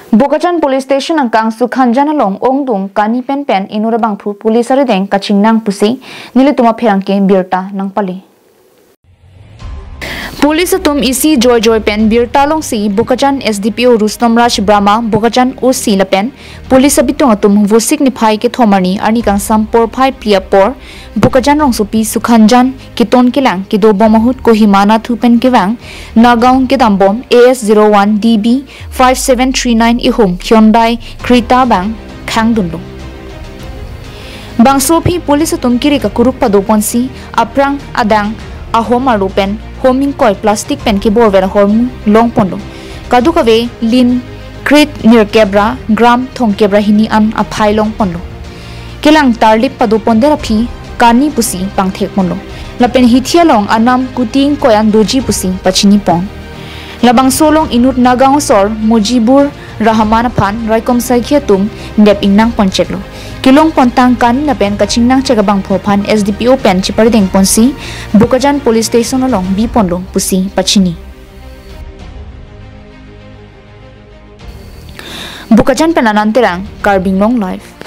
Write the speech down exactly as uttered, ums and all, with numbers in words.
Bokajan Police Station angkang Sukhanjan along ongdung kani penpen inut abangphu police arideng kachingnang pusi nelitum apherangke birta nangpale. Police atum isi joijoi pen birta longsi Bokajan S D P O Rustom Raj Brahma, Bokajan O C lapen police abitung atum Vosik niphai kethom arni arni kangsam porphai phli apor Bokajan rongsopi Sukhanjan keton kelang kedobom ahut Kohima nathu pen kevang Nagaon kedambom A S zero one D B five seven three nine ihum Hyundai Creta abang khangdunlo. Bangso aphi police atum kiri kakuruk padoponsi aphrang adang ahom arlo pen hom ingkoi plastic pen keborver ahormu longponlo. Kadokave lin crate nirkep ra gram thomkep ra hini an aphai longponlo. Kelang tarlip padopondet aphi kani pusi pangthekponlo. Lapen hithi along anam kuti ingkoi an doji pusi pachinipon. Labangso along inut Nagaon asor Mojibur Rahman aphan raikom saikhi atum nep ingnangponcheklo. Kelongpontang kani lapen kachingnangchek abangphu aphan S D P O pen chiparidengponsi Bokajan Police Station along biponlo pusi pachini. Bokajan pen Anand Terang, Karbi Anglong Live.